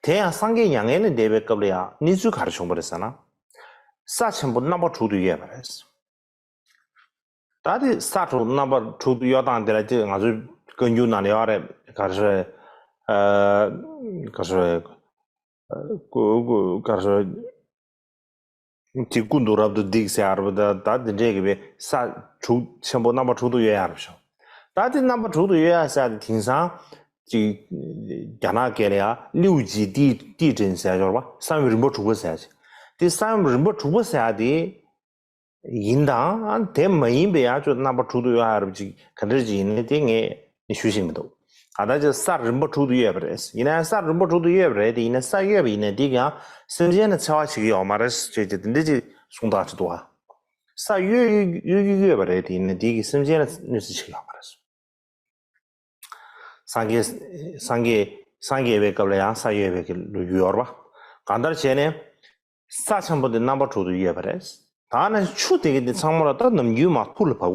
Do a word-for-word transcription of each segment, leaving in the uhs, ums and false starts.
དེ་ཡང་སངས་རྒྱས་མྱ་ངན་ལས་འདས་པའི་སྐབས་ལ་ཡང་གནས་ཚུལ་ག་རེ་བྱུང་བ་རེད་ཟེར་ན། ས་ཆེན་པོ་རྣམ་པ་དྲུག་ཏུ་གཡོས་པ་རེད། ད་དེ་ས་དྲུག་རྣམ་པ་དྲུག་ཏུ་གཡོ་སྟངས་དེ་ལ་ཅིག་ང་ཚོའི་བཀའ་འགྱུར་ནང་ལ་ཡོད་རེད། ག་རེ་ཟེར། ཨ། ག་རེ་ཟེར། ཨ། ཀུ་ཀུ་ག་རེ་ཟེར། དེ་ཀུན་ཏུ་རབ་ཏུ་བསྡིགས་ཟེར་ཡ་རེད་པ། ད་ད་དེ་འདྲས་ཀྱི་བའི་ས་དྲུག་ཆེན་པོ་རྣམ་པ་དྲུག་ཏུ་གཡོ་ཡ་རེད་ཤག་ད་དེ་རྣམ་པ་དྲུག་ཏུ་གཡོ་ཡ་ཟེར་ཡ་དེ་དེང་སང་ཅིག་རྒྱ་ནག་སྐད་ལ་ཡ་ལིའུ་ཅི་ཏི་ཏི་ཀྲིན་ཟེར་ཡ་ཡོད་རེད་པ། ས་ཡོམ་རིམ་པ་དྲུག་པ་ཟེར་ཡ་ཅིག་དེ་ས་ཡོམ་རིམ་པ་དྲུག་པ་ཟེར་ཡ་དེ། ཡིན་དང་དེ་མ་ཡིན་པའི་ཡང་ཅོ་རྣམ་པ་དྲུག་ཏུ་གཡོ་ཡ་རབ་ཅིག་ག་འདྲ་ཅིག་ཡིན་ནའི་དེ་ངས་ནི་ཞུ་ཤེས་མི་འདུག་ད་ལྟ་ཅིག་ས་རིམ་པ་དྲུག་ཏུ་གཡོས་པ་རེད། ཡིན་ན་ཡང་ས་རིམ་པ་དྲུག་ཏུ་གཡོས་པ་རེད། དེ་ཡིན་ན་ས་གཡོས་པ་ཡིན་ན་དེ་ཡང་སེམས་ཅན་ལ་འཚེ་བ་བྱེད་ཀྱི་ཡོད་མ་རེད་ཅེས་ཅིག་དེ་འདྲ་ཅིག་གསུང་སྟངས་ཅིག་འདུག་ཨ། ས་གཡོས་གཡོས་གཡོས་གཡོས་པ་རེད། དེ་ཡིན་ན་དེ་གིས་སེམས་ཅན་ལ་གནོད་འཚེ་བྱེད་ཀྱི་ཡོད་མ་རེད། སངས་རྒྱས་སངས་རྒྱས་སངས་རྒྱས་པའི་སྐབས་ལ་ཡང་ས་གཡོས་པའི་གི་ལོ་རྒྱུས་ཡོད་རེད་པ། གང་ལྟར་བྱས་ནས་ས་ཆེན་པོ་འདི་རྣམ་པ་དྲུག་ཏུ་གཡོས་པ་རེད། ད་ནི་ཆུ་དེ་གི་འདི་ཚང་མ་ལ་ད་ནམ་རྒྱུན་མར་ཐུར་ལ་བབས་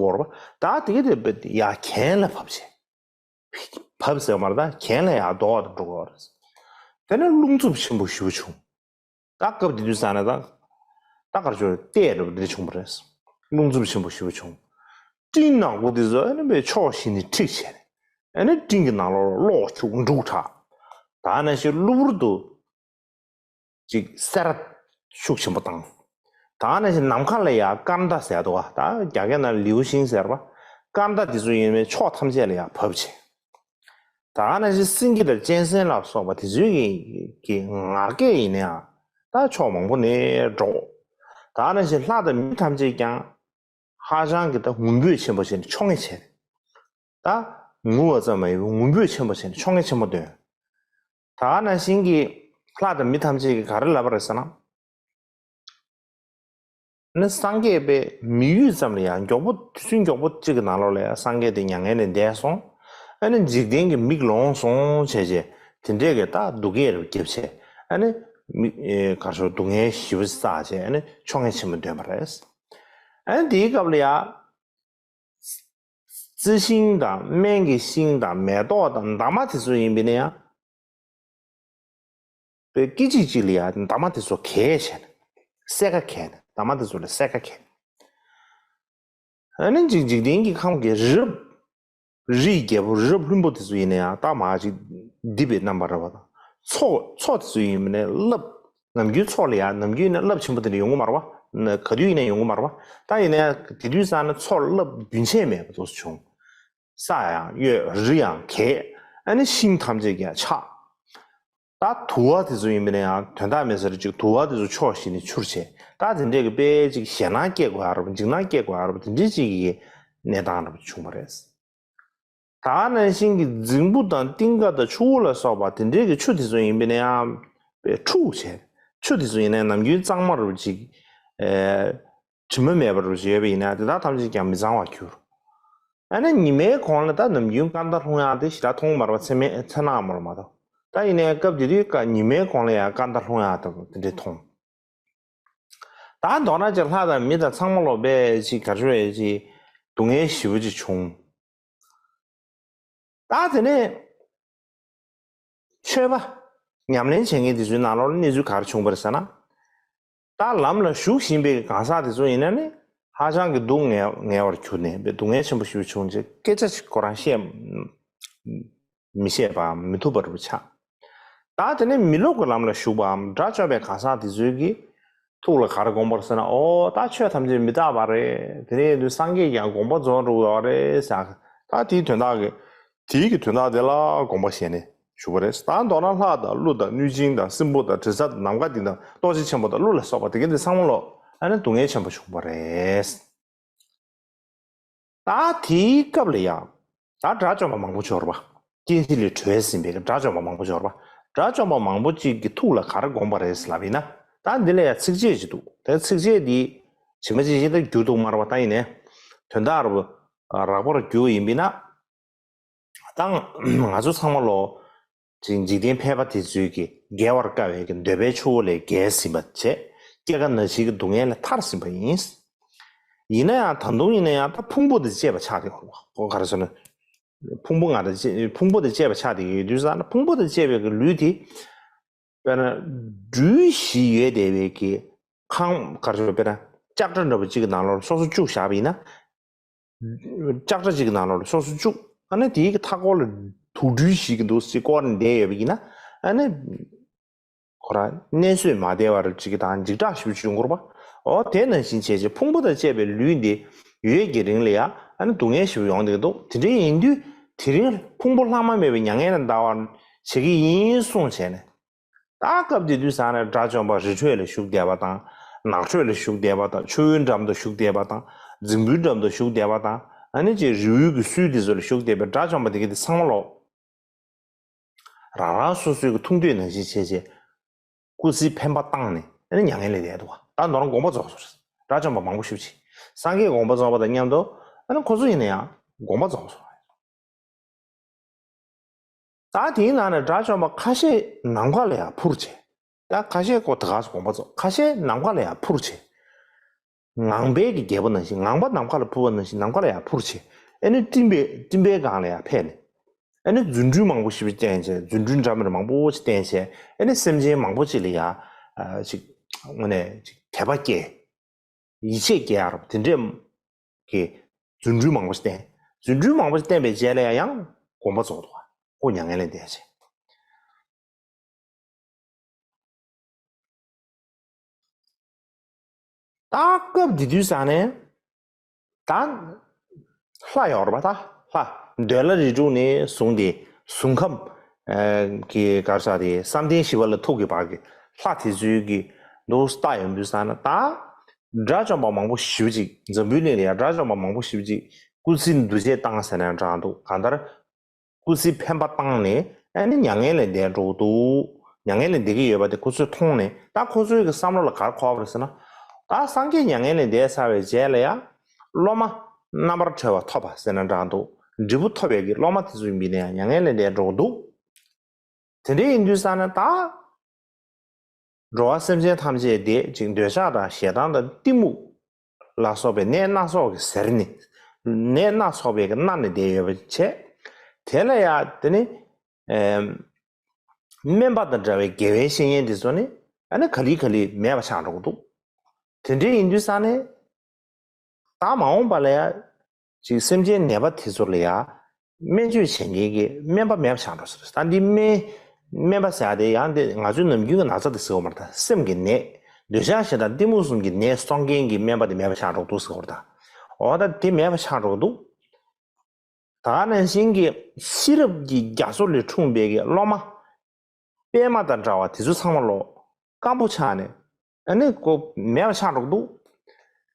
ཀྱི་ཡོད་རེད་པ། ད་དེ་གི་དེ་ཡར་གྱེན་ལ་བབས་བྱས། བབས་ཟེར་བ་མ་རེད། ད་གྱེན་ལ་ཡར་ལྡོག་ཏུ་འགྲོ་གི་ཡོད་རེད། དེ་ནས་རླུང་འཚུབ་ཆེན་པོ་ཞེ་པོ་བྱུང་། ད་སྐབས་དེ་དུས་ཙ་ན་ད་ད་གར་ཆོར་ཏེ་རུ་འདི་བྱུང་བ་རེད། རླུང་འཚུབ་ཆེན་པོ་ཞེ་པོ་བྱུང་། སྤྲིན་ནག་པོ་དེ་ཚོ་ཨ་ནི་པའི་ཕྱོགས་བཞི་ནས་འཁྲིགས་བྱས་ནས་ཨ་ནི་སྤྲིན་གྱི་ནང་ལོགས་ལ་གློག་འཁྱུག་འབྲུག་གྲགས། ད་ནང་བཞིན་གློ་བུར་དུ་ཅིག་སེར་ཤུགས་ཆེན་པོ་བཏང་། ད་ནང་བཞིན་ནམ་མཁའ་ལ་ཡང་སྐར་མདའ་ཟེར་འདུག་ག་ད་རྒྱ་སྐད་ནང་ལིའུ་ཤིང་ཟེར་བ། སྐར་མདའ་དེ་ཚོ་ཡིན་པའི་ཕྱོགས་ཐམས་ཅད་ལ་ཡང་བབས་བྱས། ད་ག་ནང་བཞིན་སེང་གེ་དང་གཅན་གཟན་ལ་སོགས་པ་དེ་ཚོའི་གི་གི་ངག་སྐད་ཡིན་ནའང་ད་ཕྱོགས་མང་པོ་ནས་སྒྲོག་ད་ག་ནང་བཞིན་ལྷ་དང་མི་ཐམས་ཅད་ཀྱང་ཧ་ཅང་གི་ད་ངུ་འབོད་ཆེན་པོ་བྱས་ནས་ཆོ་ངེ་བྱས། ད་ངུ་བ་ཙམ་མ་ཡིན་པར་ངུ་འབོད་ཆེན་པོ་བྱས་ནས་ཆོ་ངེ་ཆེན་པོ་འདོན། ད་ག་ནང་བཞིན་གྱི་ལྷ་དང་མི་ཐམས་ཅད་ཀྱིས་ག་རེ་ལབ་པ་རེད་ཟེར་ན། ནི་སངས་རྒྱས་པའི་མི་ཡུལ་ཙམ་ལ་ཡང་མགྱོགས་པོ་དུས་ཚོད་མགྱོགས་པོ་གཅིག་གི་ནང་ལོགས་ལ་ཡང་སངས་རྒྱས་དེ་མྱ་ངན་ལས་འདས་སོང་། ཨ་ནི་འཇིག་རྟེན་གྱི་མིག་ལོང་སོང་བྱས་རྗེས་དེ་འདྲས་ཀྱི་ད་སྡུག་སྐད་རུ་བརྒྱབ་བྱས་ཨ་ནི་མི་ཨེ་གར་ཤོར་སྡུག་བསྔལ་ཞེ་པོ་བསགས་བྱས་ཨ་ནི་ཆོ་ངེ་ཆེན་པོ་འདོན་པ་རེད། ཨ་ནི་དེའི་སྐབས་ལ་ཡང་རྩི་ཤིང་དང་སྨན་གྱི་ཤིང་དང་མེ་ཏོག་དང་འདབ་མ་དེ་ཚོ་ཡིན་པས་ན་ཡང་། པའི་སྐད་ཅིག་གཅིག་ལ་ཡང་འདབ་མ་དེ་ཚོ་གས་བྱས་ནས་སྲད་ཁ་གས་ནས་འདབ་མ་དེ་ཚོ་ལ་སྲད་ཁ་གས། ཨ་ནི་འཇིག་འཇིག་རྟེན་གྱི་ཁམས་ཀྱི་རི་རབ་རི་ཡི་རྒྱལ་པོ་རི་རབ་ལྷུན་པོ་དེ་ཚོ་ཡིན་ན་ཡང་ད་མ་ཅིག་འདི་པའི་རྣམ་པ་རེད་པ་དང་མཚོ་མཚོ་དེ་ཚོ་ཡིན་ན་རླབས་ནམ་རྒྱུན་མཚོ་ལ་ཡང་ནམ་རྒྱུན་ཡིན་ན་རླབས་ཆེན་པོ་དེ་འདྲ་ཡོང་གི་མ་རེད་པ། ག་དུས་ཡིན་ན་ཡོང་གི་མ་རེད་པ། ད་ཡིན་ན་ཡང་དེ་དུས་ཙང་ན་མཚོ་རླབས་རྒྱུན་ཆད་མེད་པ་དེ་ཚོ་བྱུང་། ས་ཡང་གཡོས། རི་ཡང་གས། ཨ་ནི་ཤིང་ཐམས་ཅད་ཀྱང་ཆག་ད་དུ་བ་དེ་ཚོ་ཡིན་པས་ན་ཡང་དོན་དག་མེད་ས་རེ་ཅིག་དུ་བ་དེ་ཚོ་ཕྱོགས་བཞི་ནས་འཕྱུར་བྱས་ད་དེ་འདྲས་ཀྱི་དཔེ་ཅིག་ཞེད་སྣང་སྐྱེ་དགོས་ཡ་རབ་འཇིགས་སྣང་སྐྱེ་དགོས་ཡ་རབ་དེ་འདྲས་ཅིག་གི་གནས་སྟངས་རབ་བྱུང་བ་རེད། ད་ནང་བཞིན་གྱི་རྫིང་བུ་དང་གཏིང་ཁ་དང་ཆུ་བོ་ལ་སོགས་པ་དེ་འདྲས་ཀྱི་ཆུ་དེ་ཚོ་ཡིན་པས་ན་ཡང་དཔེ་འཁྲུགས་བྱས་ཆུ་དེ་ཚོ་ཡིན་ན་ནམ་རྒྱུན་གཙང་མ་རབ་ཅིག་ཨེ། དྲི་མ་མེད་པར་ཡོད་པ་ཡིན་ན་དེ་དག་ཐམས་ཅད་ཀྱང་མི་གཙང་བར་གྱུར། ཨ་ནི་ཉི་མའི་གོང་ལ་ད་ནམ་རྒྱུན་སྐར་མདའ་ལྷུང་ཡག་དེ་ཞེ་དྲག་མཐོང་མ་རེད་པ། ཚེར་མའི་ཚེར་ནག་མ་རེད་མ་གཏོགས། ད་ཡིན་ནའི་སྐབས་དེ་དུས་ཀ་ཉི་མའི་གོང་ལ་ཡང་སྐར་མདའ་ལྷུང་ཡག་དང་དེ་འདྲས་མཐོང་། ད་མདོར་ན་ཅིག་ལྷ་དང་མི་དང་ཚང་མ་ལོ་པས་ཅིག་ག་རེ་རེད་ཅིག་སྡུག་བསྔལ་ཞེ་པོ་ཅིག་བྱུང་། ད་དེ་ནས་ཆོས་པ་ཉམས་ལེན་བྱེད་མཁན་དེ་ཚོའི་ནང་ལོགས་ལ་གནས་ཚུལ་ག་རེ་བྱུང་བ་རེད་ཟེར་ན། ད་ལམ་ལ་ཞུགས་བཞིན་པའི་གང་ཟག་དེ་ཚོ་ཡིན་ན་ནི་ཧ་ཅང་གི་སྡུག་བསྔལ་བར་གྱུར་ནས་སྡུག་བསྔལ་ཆེན་པོ་ཞིག་བྱུང་རྗེས་སྐད་ཆ་ཞིག་ཁོ་རང་བཤད་མི་ཤེས་པའམ་མི་ཐུབ་པ་རུ་ཆགས། ད་དེ་ནས་མི་སློབ་ཀྱི་ལམ་ལ་ཞུགས་པའམ་དགྲ་བཅོམ་པའི་གང་ཟག་དེ་ཚོའི་གི་ཐུགས་ལ་ག་རེ་དགོངས་པ་རེད་ཟེར་ན། ཨོ་ད་ཆོས་ཐམས་ཅད་མི་རྟག་པ་རེད། དེ་ནས་དུས་སངས་རྒྱས་ཀྱང་དགོངས་པ་རྫོགས་འགྲོ་གི་ཡོད་རེད་ཟེར། ད་དེའི་དོན་དག་གི་དེའི་གི་དོན་དག་དེ་ལ་དགོངས་པ་བཞེས་ནས་བཞུགས་པ་རེད། ད་མདོར་ན་ལྷ་དང་ཀླུ་དང་གནོད་སྦྱིན་དང་སྲིན་པོ་དང་དྲི་ཟ་དང་ནམ་མཁའ་ལྡིང་དང་ལྟོ་འཕྱེ་ཆེན་པོ་དང་ཀླུ་ལ་སོགས་པ་དེ་ག་དེ་ཚང་མ་ལོ་ཨ་ནི་སྡུག་བསྔལ་ཆེན་པོ་བྱུང་བ་རེད། ད་དེའི་སྐབས་ལ་ཡང་ད་དགྲ་བཅོམ་པ་མང་པོ་འབྱོར་བ། སྐྱེ་འཆི་ལས་གྲོལ་ཟིན་པའི་དགྲ་བཅོམ་པ་མང་པོ་འབྱོར་བ། དགྲ་བཅོམ་པ་མང་པོ་གཅིག་གི་ཐུགས་ལ་ག་རེ་དགོངས་པ་རེད་ལབ་ཡིན་ན། ད་འདི་ལ་ཡང་ཚིགས་བཅད་ཅིག་འདུག་དེ་ཚིགས་བཅད་འདི་ཇི་མ་ཇི་བཞིན་ད་བསྒྱུར་འདུག་མ་རེད་པ། ད་ཡིན་ནའི་དོན་དག་རབ་རགས་པར་བསྒྱུར་བ་ཡིན་པས་ན། ད་ང་ཚོ་ཚང་མ་ལོ། ཅིག་འཇིག་རྟེན་ཕལ་པ་དེ་ཚོའི་གི་བརྒལ་བར་དཀའ་བའི་གི་འདོད་པའི་ཆུ་བོ་ལས་བརྒལ་ཟིན་པ་བྱས། སྐྱེ་རྒ་ན་འཆིའི་གི་སྡུག་བསྔལ་ལས་ཐར་ཟིན་པ་ཡིན། ཡིན་ན་ཡང་ད་དུང་ཡིན་ན་ཡང་ད་ཕུང་པོ་དེ་བཅད་པ་ཆགས་ཏེ་ཡོད་རེད་པ། ག་རེ་ཟེར་ན། ཕུང་པོ་ང་དང་བཅས་ཕུང་པོ་དེ་བཅད་པ་ཆགས་ཏེ་ཡོད་དུས་ཙང་ན་ཕུང་པོ་དེ་བཅད་པའི་གི་ལུས་དེ། དཔེར་ན་སྦྲུལ་བཞི་ཡོད་བསྡད་པའི་གི་ཁང་གར་ཞོག་དཔེར་ན་ལྕགས་དྲ་འདྲ་པོ་གཅིག་གི་ནང་ལོགས་ལ་སོ་སོ་བཅུག་བཞག་པ་ཡིན་ན། ལྕགས་དྲ་གཅིག་གི་ནང་ལོགས་ལ་སོ་སོ་བཅུག་ཨ་ནི་དེའི་གི་མཐའ་སྐོར་ལ་དུག་སྦྲུལ་ཞིག་གི་འདུག་ཅིག་བསྐོར་ནས་བསྡད་ཡོད་པ་ཡིན་ན། ཨ་ནི་ཁོ་རང་གནས་བཟོད་མ་བདེ་བ་རུ་ཅིག་གི་དང་འཇིགས་སྐྲག་ཞེ་པོ་བྱུང་དགོས་པ། འོ་དེ་ནང་བཞིན་བྱས་བྱས་ཕུང་པོ་དང་བཅས་པའི་ལུས་འདི་ཡོད་ཀྱི་རིང་ལ་ཡང་ཨ་ནི་སྡུག་བསྔལ་ཞེ་པོ་ཡོང་བསྡད་ཀྱི་འདུག་དེ་འདྲ་ཡིན་དུས་དེ་རིང་ཕུང་པོ་ལྷག་མ་མེད་པའི་མྱ་ངན་ལས་འདའ་བར་བྱེད་ཀྱི་ཡིན་གསུངས་བྱས་ནས། ད་སྐབས་དེ་དུས་ས་ནས་དགྲ་བཅོམ་པ་རི་ཁྲོད་ལ་བཞུགས་བསྡད་པ་དང་། ནགས་ཁྲོད་ལ་བཞུགས་བསྡད་པ་དང་། ཆུ་བོའི་འགྲམ་དུ་བཞུགས་བསྡད་པ་དང་། རྫིང་བུའི་འགྲམ་དུ་བཞུགས་བསྡད་པ་དང་། ཨ་ནི་ཅིག་རི་བོའི་གི་སུལ་དེ་ཚོ་ལ་བཞུགས་བསྡད་པའི་དགྲ་བཅོམ་པ་དེ་གི་དེ་ཚང་མ་ལོག་རང་རང་སོ་སོའི་གི་ཐུགས་འདོད་ནང་བཞིན་བྱས་བྱས། སྐུ་ཚེའི་འཕེན་པ་བཏང་ནས་ཨ་ནི་མྱ་ངན་ལས་འདས་འདུག་བ། ད་ནོར་དགོངས་པ་རྫོགས་སོང་རེད། དགྲ་བཅོམ་པ་མང་པོ་ཞེ་པོ་ཅིག་སངས་རྒྱས་དགོངས་པ་རྫོགས་པ་དང་མཉམ་དུ་ཨ་ནི་ཁོ་ཚོ་ཡིན་ན་ཡང་དགོངས་པ་རྫོགས་སོང་། ད་དེའི་ནང་ནས་དགྲ་བཅོམ་པ་ཁ་ཤས་ནམ་མཁའ་ལ་ཡང་འཕུར་བྱས། ད་ཁ་ཤས་ཀོ་ད་ག་སུ་དགོངས་པ་རྫོགས། ཁ་ཤས་ནམ་མཁའ་ལ་ཡང་འཕུར་བྱས། ངང་པའི་གི་རྒྱལ་པོ་ནང་བཞིན་ངང་པ་ནམ་མཁའ་ལ་འཕུར་བ་ནང་བཞིན་ནམ་མཁའ་ལ་ཡང་འཕུར་བྱས། ཨ་ནི་སྤྲིན་པའི་སྤྲིན་པའི་སྒང་ལ་ཡང་ཕེབས་ནས། ཨ་ནི་རྫུ་འཕྲུལ་མང་པོ་ཞིག་བསྟན་བྱས། རྫུ་འཕྲུལ་འདྲ་མིན་མང་པོ་ཞིག་བསྟན་བྱས། ཨ་ནི་སེམས་ཅན་མང་པོ་ཅིག་ལ་ཡང་ཨ་ཅིག་དངོས་གནས་ཅིག་དད་པ་སྐྱེས། ཡིད་ཆེས་སྐྱེ་ཡ་རབས་དེ་འདྲས་ཀྱི་རྫུ་འཕྲུལ་མང་པོ་ཞིག་བསྟན། རྫུ་འཕྲུལ་མང་པོ་ཞིག་བསྟན་པའི་རྗེས་ལ་ཡང་དགོངས་པ་རྫོགས་འདུག་ཁོ་མྱ་ངན་ལས་འདས་བྱས། ད་སྐབས་དེ་དུས་ས་ནས་ད་ལྷ་ཡོད་རེད་པ། ད་ལྷ་འདོད་ལྷ་རིགས་དྲུག་ནས་བཟུང་སྟེ་གཟུགས་ཁམས་ཀྱི་གར་ས་དེ་བསམ་གཏན་བཞི་པ་ལ་ཐུག་གི་བར་གྱི་ལྷ་དེ་ཚོའི་གི་འདུག་ལྟ་ཡོང་དུས་ས་ན་ད། དགྲ་བཅོམ་པ་མང་པོ་ཞེ་པོ་ཅིག་འཛམ་བུའི་གླིང་ལ་ཡང་དགྲ་བཅོམ་པ་མང་པོ་ཞེ་པོ་ཅིག་སྐུ་ཚེའི་འདུ་བྱེད་བཏང་ཟེར་ན་འདྲ་འདུག་གང་ལྟར་སྐུ་ཚེའི་འཕེན་པ་བཏང་ནས་ཨ་ནི་མྱ་ངན་ལས་འདས་འགྲོ་གི་འདུག་མྱ་ངན་ལས་འདས་ཀྱི་ཡོད་པ་དེ་ཁོ་ཚོས་མཐོང་ནས། ད་ཁོ་ཚོའི་གི་བསམ་བློ་ལ་ག་རེ་འཁོར་བ་རེད་ཟེར་ན། ད་སངས་རྒྱས་མྱ་ངན་ལས་འདས་ཚར་བའི་རྗེས་ལ་ཡང་སློབ་མ་རྣམ་པར་གྲོལ་བ་ཐོབ་པ་ཟེར་ན་འདྲ་འདུག་འབྲས་བུ་ཐོབ་པའི་གི་སློབ་མ་དེ་ཚོའི་མི་ནས་ཡང་མྱ་ངན་ལས་འདས་འགྲོ་གི་འདུག་དེ་འདྲ་ཡིན་དུས་ས་ན་ད། འགྲོ་བ་སེམས་ཅན་ཐམས་ཅད་དེ་ཅིག་འདོད་ཆགས་དང་ཞེ་སྡང་དང་གཏི་མུག་ལ་སོགས་པའི་ནད་སྣ་ཚོགས་ཀྱི་ཟེར་ནི། ནད་སྣ་ཚོགས་པའི་གི་མནར་ནས་བསྡད་ཡོད་པ་བྱས། དེ་ལ་ཡང་དེ་ནི་ཨེམ། སྨན་པ་དང་འདྲ་བའི་དགེ་བའི་བཤེས་གཉེན་དེ་ཚོ་ནི་ཨ་ནི་ག་ལེ་ག་ལེ་མེད་པ་ཆགས་འགྲོ་གི་འདུག་དེ་འདྲ་ཡིན་དུས་ས་ནས། ད་མ་འོངས་པ་ལ་ཡང་ཅིག་སེམས་ཅན་ནད་པ་དེ་ཚོ་ལ་ཡང་སྨན་བཅོས་བྱེད་མཁན་གྱི་སྨན་པ་མེད་པ་ཆགས་འགྲོ་ཟེར། ད་འདི་སྨན་སྨན་པ་ཟེར་ཡ་དེ་ཡང་དེ་ང་ཚོའི་ནམ་རྒྱུན་གྱི་ན་ཚ་དེ་ཟེར་བ་མ་རེད། ད་སེམས་ཀྱི་ནད། འདོད་ཆགས་ཞེ་སྡང་གཏི་མུག་གསུམ་གྱི་ནད་གསོ་མཁན་གྱི་སྨན་པ་དེ་མེད་པ་ཆགས་འགྲོ་འདུག་ཟེར་བ་རེད། ད་འོ་ད་དེ་མེད་པ་ཆགས་འགྲོ་འདུག་ད་ག་ནང་བཞིན་གྱི་ཤེས་རབ་ཀྱི་རྒྱ་མཚོ་ལས་འཁྲུངས་པའི་གི་སློབ་མ། པད་མ་དང་འདྲ་བ་དེ་ཚོ་ཚང་མ་ལོ་སྐམ་པོ་ཆགས་ནས་ཨ་ནི་ཀོ་མེད་པ་ཆགས་འགྲོ་གི་འདུག་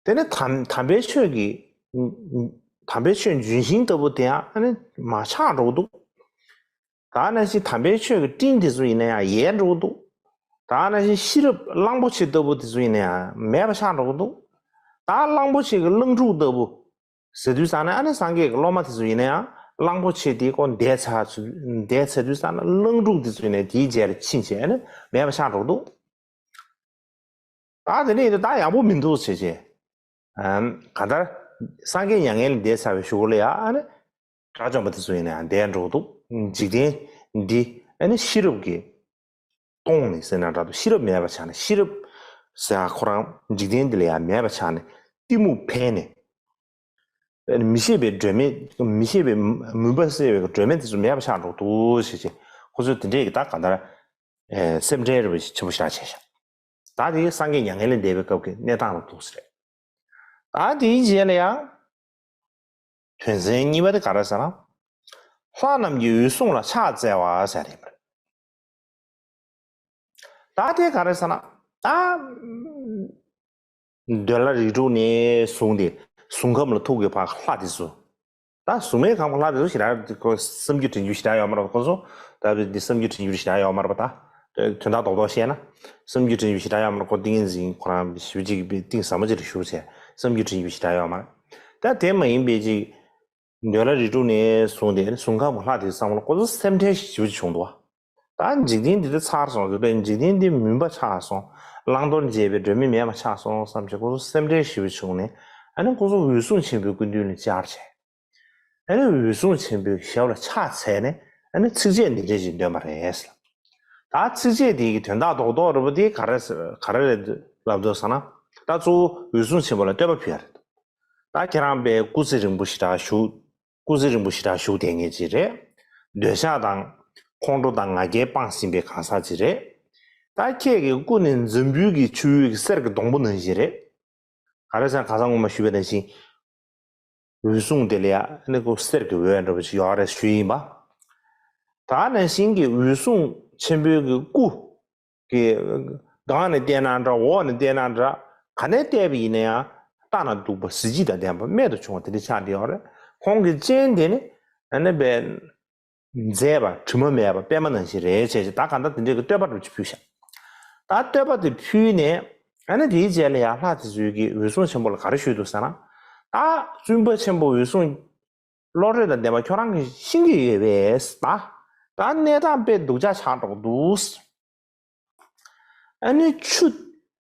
དེ་ནས་དམ་དམ་པའི་ཆོས་ཀྱི་དམ་པའི་ཆོས་ལྗོན་ཤིང་ལྟ་བུ་དེ་ཡང་ཨ་ནི་མ་ཆགས་འགྲོ་གི་འདུག་ད་ནང་བཞིན་དམ་པའི་ཆོས་ཀྱི་སྤྲིན་དེ་ཚོ་ཡིན་ན་ཡང་ཡལ་འགྲོ་གི་འདུག་ད་ནང་བཞིན་ཤེས་རབ་གླང་པོ་ཆེ་ལྟ་བུ་དེ་ཚོ་ཡིན་ན་ཡང་མེད་པ་ཆགས་འགྲོ་གི་འདུག་ད་གླང་པོ་ཆེ་གི་གླང་ཕྲུག་ལྟ་བུ། ཟེར་དུས་ཙང་ནས་ཨ་ནི་སངས་རྒྱས་ཀྱི་སློབ་མ་དེ་ཚོ་ཡིན་ན་ཡང་གླང་པོ་ཆེ་དེའི་སྐོར་འདས་ཚར་ཚུལ་འདས་ཚར་དུས་ཙང་ནས་གླང་ཕྲུག་དེ་ཚོ་ཡིན་ན་དེའི་རྗེས་ལ་ཕྱིན་བྱས་ཨ་ནི་མེད་པ་ཆགས་འགྲོ་འདུག་ད་དེ་ནས་ཡིན་ད་ད་ཡག་པོ་མི་འདུག་བྱས་བྱས། ཨམ་གང་ལྟར་སངས་རྒྱས་མྱ་ངན་ལས་འདས་ཚར་བའི་གཞུག་ལ་ཡང་ཨ་ནི་དགྲ་བཅོམ་པ་དེ་ཚོ་ཡིན་ན་ཡང་འདས་འགྲོ་འདུག་འཇིག་རྟེན་འདི་ཨ་ནི་ཤེས་རབ་ཀྱི་སྟོང་ནས་ཟེར་ན་འདྲ་འདུག་ཤེས་རབ་མེད་པ་ཆགས་ནས་ཤེས་རབ་ཟེར་ཡ་ཁོ་རང་འཇིག་རྟེན་འདི་ལ་ཡང་མེད་པ་ཆགས་ནས་གཏི་མུག་འཕེལ་ནས། མི་ཤེས་པའི་སྒྲོན་མེ་མི་ཤེས་པའི་མུན་པ་སེལ་བའི་སྒྲོན་མེ་དེ་ཚོ་མེད་པ་ཆགས་འགྲོ་འདུག་ཞེས་བྱས་ཁོ་ཚོས་དེ་འདྲས་ཀྱི་ད་ག་འདར་སེམས་ཁྲལ་རེ་བ་ཆེན་པོ་ཞིག་བྱས་ཤག་ད་དེ་སངས་རྒྱས་མྱ་ངན་ལས་འདས་པའི་སྐབས་ཀྱི་གནས་སྟངས་ལ་འདུག་ཟེར། ད་དེའི་རྗེས་ལ་ཡང་དོན་ཚན་གཉིས་པ་དེ་ག་རེ་ཟེར་ན། ལྷ་རྣམས་ཀྱི་འོད་སྲུང་ལ་ཕྱག་འཚལ་བ་ཟེར་ཡ་རེད། ད་དེ་ག་རེ་ཟེར་ན། ད་འདོད་ལྷ་རིགས་དྲུག་ནས་བཟུང་སྟེ་གཟུགས་ཁམས་ལ་ཐུག་གི་བར་ལྷ་དེ་ཚོ། ད་གཟུགས་མེད་ཁམས་ཀྱི་ལྷ་དེ་ཚོ་ཞེ་དྲག་ཁོ་བསམ་རྒྱུ་དྲན་རྒྱུ་ཞེ་དྲག་ཡོད་མ་རེད་ཁོ་ཚོ། ད་འདི་བསམ་རྒྱུ་དྲན་རྒྱུ་ཞེ་དྲག་ཡོད་མ་རེད་པ་ད། དོན་དག་རྡོག་རྡོག་བཤད་ན། བསམ་རྒྱུ་དྲན་རྒྱུ་ཞེ་དྲག་ཡོད་མ་རེད་ཁོ་ཏིང་ངེ་འཛིན་ཁོ་རང་ཞེ་པོ་ཅིག་གི་གཏིང་ཟབ་མོ་ཅིག་ལ་བཞུགས་བྱས་བསམ་རྒྱུ་དྲན་རྒྱུ་ཞེ་དྲག་ཡོད་མ་རེད། ད་དེ་མ་ཡིན་པའི་ཅིག་འདོད་ལྷ་རིགས་དྲུག་ནས་བཟུང་སྟེ་གཟུགས་ཁམས་ཀྱི་ལྷ་དེ་ཚང་མ་ལ་ཁོ་ཚོ་སེམས་ཁྲལ་ཞེ་པོ་ཅིག་བྱུང་འདུག་བ། ད་འཇིག་རྟེན་འདི་དེ་ཚར་སོང་ཟེར་བས་འཇིག་རྟེན་འདི་མུན་པ་ཆགས་སོང་། བླང་དོར་འབྱེད་པའི་སྒྲོན་མེ་མེད་པ་ཆགས་སོང་བསམ་བྱས་ཁོ་ཚོ་སེམས་ཁྲལ་ཞེ་པོ་བྱུང་ནས་ཨ་ནི་ཁོ་ཚོ་འོད་སྲུང་ཆེན་པོའི་སྐུ་མདུན་ལ་བཅར་བྱས། ཨ་ནི་འོད་སྲུང་ཆེན་པོའི་ཞབས་ལ་ཕྱག་འཚལ་ནས་ཨ་ནི་ཚིགས་བཅད་འདི་འདྲ་ཞིག་འདོན་པ་རེད། ད་ཚིགས་བཅད་དེ་གི་དོན་དག་རྡོག་རྡོག་རེད་པ་དེ་ག་རེ་ག་རེ་རེད་ལབ་འདུག་ཟེར་ན། ད་གཙོ་བོ་འོད་སྲུང་ཆེན་པོ་ལ་བསྟོད་པ་ཕུལ་ཡ་རེད། ད་ཁྱེད་རང་དཔེ་སྐུ་ཚེ་རིང་པོ་ཞེ་དྲག་བཞུགས། སྐུ་ཚེ་རིང་པོ་ཞེ་དྲག་བཞུགས་བསྡད་མཁན་ཅིག་རེད། འདོད་ཆགས་དང་ཁོང་ཁྲོ་དང་ང་རྒྱལ་སྤངས་ཟིན་པའི་གང་ཟག་ཅིག་རེད། ད་ཁྱེད་ཀྱི་སྐུ་ནི་འཛམ་བུའི་གི་ཆུ་བོའི་གི་གསེར་གྱི་སྡོང་པོ་ནང་བཞིན་རེད། ག་རེ་ཟེར་ན་གང་ཟག་སྔོན་མ་ཞུས་པ་ནང་བཞིན། འོད་སྲུང་དེ་ལ་ཡ་ནི་ཁོ་གསེར་གྱི་འོད་འདྲ་པོ་ཅིག་ཡོད་རེད་ཞུས་ཡིན་པ། ད་ནང་བཞིན་གྱི་འོད་སྲུང་ཆེན་པོའི་གི་སྐུ་གི་སྒང་ནས་བལྟས་ན་འདྲ། འོག་ནས་བལྟས་ན་འདྲ། ག་ནས་བལྟས་པ་ཡིན་ན་ཡང་ལྟ་ན་སྡུག་པ་གཟི་བརྗིད་དང་ལྡན་པ་རྨད་དུ་བྱུང་བ་དེ་འདྲ་ཆགས་བསྡད་ཡོད་རེད། ཁོང་གི་སྤྱན་དེ་ནི་ཨ་ནི་བས། མཛེས་པ་དྲི་མ་མེད་པ་པད་མ་ནང་བཞིན་རེད་བྱས་བྱས། ད་གང་ལྟར་དེ་འདྲའི་གི་བསྟོད་པ་འདྲ་ཅིག་ཕུལ་ཤག་ད་བསྟོད་པ་དེ་ཕུལ་ནས་ཨ་ནི་དེའི་རྗེས་ལ་ཡང་ལྷ་དེ་ཚོས་ཀྱིས་འོད་སྲུང་ཆེན་པོ་ལ་ག་རེ་ཞུས་འདུག་ཟེར་ན། ད་བཙུན་པ་ཆེན་པོ་འོད་སྲུང་བློ་གྲོས་དང་ལྡན་པ་ཁྱོད་རང་གིས་ཤེས་ཀྱི་ཡོད་པས། ད་ད་གནས་སྟངས་དཔེ་སྡུག་ཅག་ཆགས་འགྲོ་གི་འདུག་ཨ་ནི་ཆུ་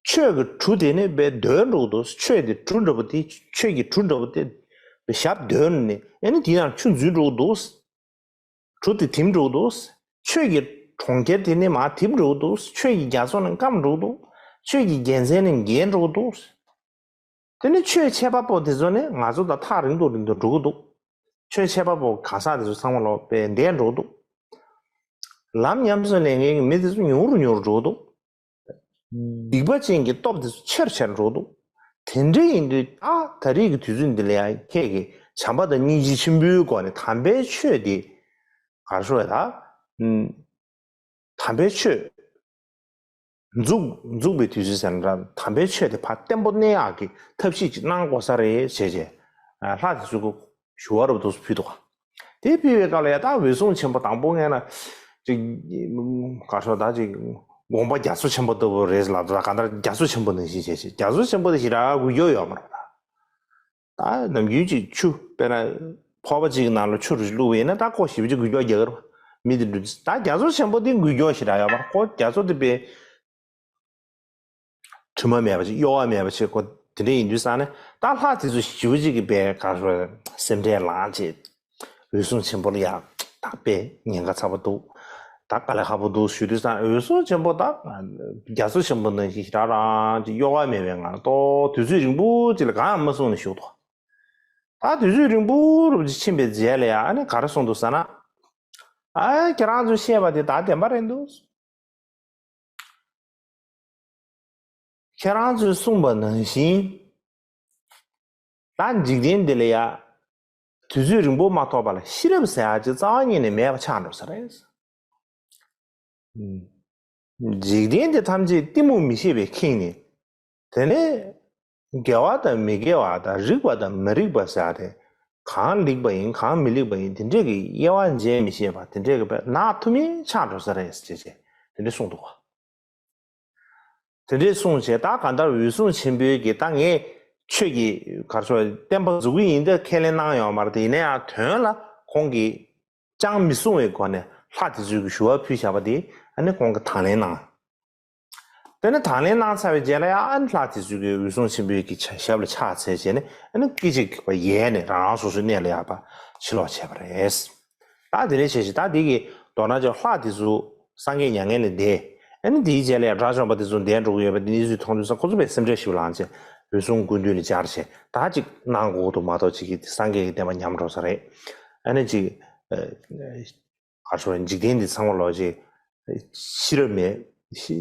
ཆོས་ཀྱི་གྲུ་དེ་ནི་དཔེ་རྡོལ་འགྲོ་གི་འདུག་ཆོས་དེ་གྲུ་འདྲ་པོ་དེ། ཆོས་ཀྱི་གྲུ་འདྲ་པོ་དེ་དཔེ་ཞབས་རྡོལ་ནས་ཨ་ནི་དེའི་ནང་ཆུ་འཛུལ་འགྲོ་གི་འདུག་གྲུ་དེ་ཐིམ་འགྲོ་གི་འདུག་ཆོས་ཀྱི་གྲོང་ཁྱེར་དེ་ནི་མར་ཐིམ་འགྲོ་གི་འདུག་ཆོས་ཀྱི་རྒྱ་མཚོ་ནི་སྐམ་འགྲོ་གི་འདུག་ཆོས་ཀྱི་རྒྱལ་མཚན་ནི་འགྱེལ་འགྲོ་གི་འདུག་དེ་ནི་ཆོས་འཆད་པ་པོ་དེ་ཚོ་ནི་ང་ཚོ་དང་ཐག་རིང་དུ་རིང་དུ་འགྲོ་གི་འདུག་ཆོས་འཆད་པ་པོ་གང་ཟག་དེ་ཚོ་ཚང་མ་ལོག་པས་འདས་འགྲོ་གི་འདུག་ལམ་ཉམས་སུ་ལེན་མཁན་གྱི་མི་དེ་ཚོ་ཉུང་རུ་ཉུང་རུ་འགྲོ་གི་འདུག་སྡིག་པ་ཅན་གྱི་སྟོབས་དེ་ཚོ་ཆེ་རུ་ཆེ་རུ་འགྲོ་གི་འདུག་དེ་འདྲ་ཡིན་དུས་ད་ད་རེས་ཀྱི་དུས་ཚོད་འདི་ལ་ཡང་ཁྱེད་ཀྱིས་བྱམས་པ་དང་སྙིང་རྗེ་ཆེན་པོའི་སྒོ་ནས་དམ་པའི་ཆོས་དེ་ག་རེ་ཞུ་དགོས་རེད་ད། དམ་པའི་ཆོས་འཛུགས་འཛུགས་པའི་དུས་ཚོད་ཟེར་ན་འདྲ། དམ་པའི་ཆོས་དེ་ཕར་བརྟན་པོ་གནས་ཡག་གི་ཐབས་ཤེས་ཅིག་གནང་དགོས་ས་རེད་བྱས་བྱས། ལྷ་དེ་ཚོས་ཞུ་བ་རབ་ཏུ་ཕུལ་འདུག་དེ་ཕུལ་བའི་སྐབས་ལ་ཡ་ད་འོད་སྲུང་ཆེན་པོ་དང་པོ་ངས་ན་ཅིག་ག་རེ་ཞུ་དགོས་རེད་ད། ཅིག་དགོངས་པ་རྒྱ་མཚོ་ཆེན་པོ་ལྟ་བུ་རེད་ལབ་འདུག་གང་ལྟར་རྒྱ་མཚོ་ཆེན་པོ་ནང་བཞིན་བྱས་བྱས། རྒྱ་མཚོ་ཆེན་པོ་དེ་ཞེ་དྲག་འགུལ་སྐྱོད་ཡོད་མ་རེད་ད། ད་ནམ་རྒྱུན་ཅིག་ཆུ་དཔེར་ན་ཕོར་པ་ཅིག་གི་ནང་ལ་ཆུ་རུ་བླུགས་པ་ཡིན་ན་ད་ཁོ་ཞེ་པོ་ཅིག་འགུལ་སྐྱོད་རྒྱག་གི་རེད་པ། མི་དེ་འགྲོ། ད་རྒྱ་མཚོ་ཆེན་པོ་དེ་འགུལ་སྐྱོད་ཞེ་དྲག་ཡོད་མ་རེད། ཁོ་རྒྱ་མཚོ་དེ་དཔེ་དྲི་མ་མེད་པ་ཅིག་གཡོ་བ་མེད་པ་ཅིག་ཁོ་དེ་འདྲ་ཡིན་དུས་ཙང་ནས། ད་ལྷ་དེ་ཚོ་ཞེ་པོ་ཅིག་གིས་དཔེ་ག་རེ་ཞུ་དགོས་རེད། སེམས་ཁྲལ་ལངས་བྱས། འོད་སྲུང་ཆེན་པོ་ལ་ཡ་ད་དཔེ་ཉེན་ཁ་ཚ་པོ་འདུག་ད་དཀའ་ལས་ཁག་པོ་འདུག་ཞུ་དུས་ཙང་། འོད་སྲུང་ཆེན་པོ་ད་རྒྱ་མཚོ་ཆེན་པོ་ནང་བཞིན་ཞེ་དྲག་རང་ཅིག་གཡོ་བ་མེད་པའི་ངང་ཏོག་དུས་ཚོད་རིང་པོ་ཅིག་ལ་གང་ཡང་མ་གསུངས་ནས་བཞུགས་འདུག་ད་དུས་ཚོད་རིང་པོ་རུ་ཅིག་ཕྱིན་པའི་རྗེས་ལ་ཡ་ཨ་ནི་ག་རེ་གསུངས་འདུག་ཟེར་ན། ཨ། ཁྱེད་རང་ཚོས་བཤད་པ་དེ་ད་བདེན་པ་རེད་འདུག་ཁྱེད་རང་ཚོས་གསུངས་པ་ནང་བཞིན། ད་འཇིག་རྟེན་འདི་ལ་ཡ་དུས་ཚོད་རིང་པོ་མ་ཐོགས་པ་ལ་ཤེས་རབ་ཟེར་ཡ་ཅིག་རྩ་བ་ཉིད་ནས་མེད་པ་ཆགས་འགྲོ་ས་རེད། འཇིག་རྟེན་འདི་ཐམས་ཅད་གཏི་མུག་མི་ཤེས་པས་ཁེངས་ནས། དེ་ནས་དགེ་བ་དང་མི་དགེ་བ་དང་རིགས་པ་དང་མི་རིགས་པ་ཟེར་ཡ་དེ། གང་ལེགས་པ་ཡིན་གང་མི་ལེགས་པ་ཡིན་དེ་འདྲས་ཀྱི་དབྱེ་བ་འབྱེད་མི་ཤེས་པ་དེ་འདྲས་ཀྱི་དཔེ་ནག་ཐུམ་མེ་ཆགས་འགྲོ་ས་རེད་ཟེར་བྱས་དེ་འདྲས་གསུངས་འདུག་ག་དེ་འདྲས་གསུངས་བྱས། ད་གང་ལྟར་འོད་སྲུང་ཆེན་པོའི་གི་ད་ངས་ཆོས་ཀྱི་ག་རེ་ཞུ་བསྟན་པ་འཛུགས་ཀྱི་ཡིན་ད་ཁས་ལེན་གནང་ཡོད་མ་རེད་དེ། ཡིན་ན་ཡང་དོན་ལ་ཁོང་གིས་ཅང་མི་གསུང་བའི་སྒོ་ནས་ལྷ་དེ་ཚོས་ཀྱི་ཞུ་བ་ཕུལ་བཞག་པ་དེ་ཨ་ནི་ཁོང་གིས་དང་ལེན་གནང་། དེ་ནས་དང་ལེན་གནང་ཚར་བའི་རྗེས་ལ་ཡང་ཨ་ནི་ལྷ་དེ་ཚོས་ཀྱི་འོད་སྲུང་ཆེན་པོའི་གི་ཆ་ཞབས་ལ་ཕྱག་འཚལ་བྱས་ནས་ཨ་ནི་སྐད་ཅིག་གི་བར་ཡལ་ནས་རང་རང་སོ་སོའི་གནས་ལ་ཡར་ཕྱིར་ལོག་བྱས་པ་རེད། ད་དེ་ནས་བྱས་ཤིང་ད་དེ་གི་མདོར་ན་ཅིག་ལྷ་དེ་ཚོ་སངས་རྒྱས་མྱ་ངན་ལས་འདས། ཨ་ནི་དེའི་རྗེས་ལ་ཡང་དགྲ་བཅོམ་པ་དེ་ཚོ་འདས་འགྲོ་གི་ཡོད་པ་དེ་གནས་ཚུལ་མཐོང་དུས་ཙང་ཁོ་ཚོ་དཔེ་སེམས་ཁྲལ་ཞིག་ལངས་བྱས། འོད་སྲུང་སྐུ་མདུན་ལ་བཅར་བྱས་ད་ཅིག་གནང་དགོས་འདུག་མ་གཏོགས་ཅིག་གི་སངས་རྒྱས་ཀྱི་བསྟན་པ་ཉམས་འགྲོ་ས་རེད། ཨ་ནི་ཅིག་ག་རེ་ཞུ་དགོས་རེད། འཇིག་རྟེན་འདི་ཚང་མ་ལོག་ཅིག་ཤེས་རབ་མེད། ཤེས་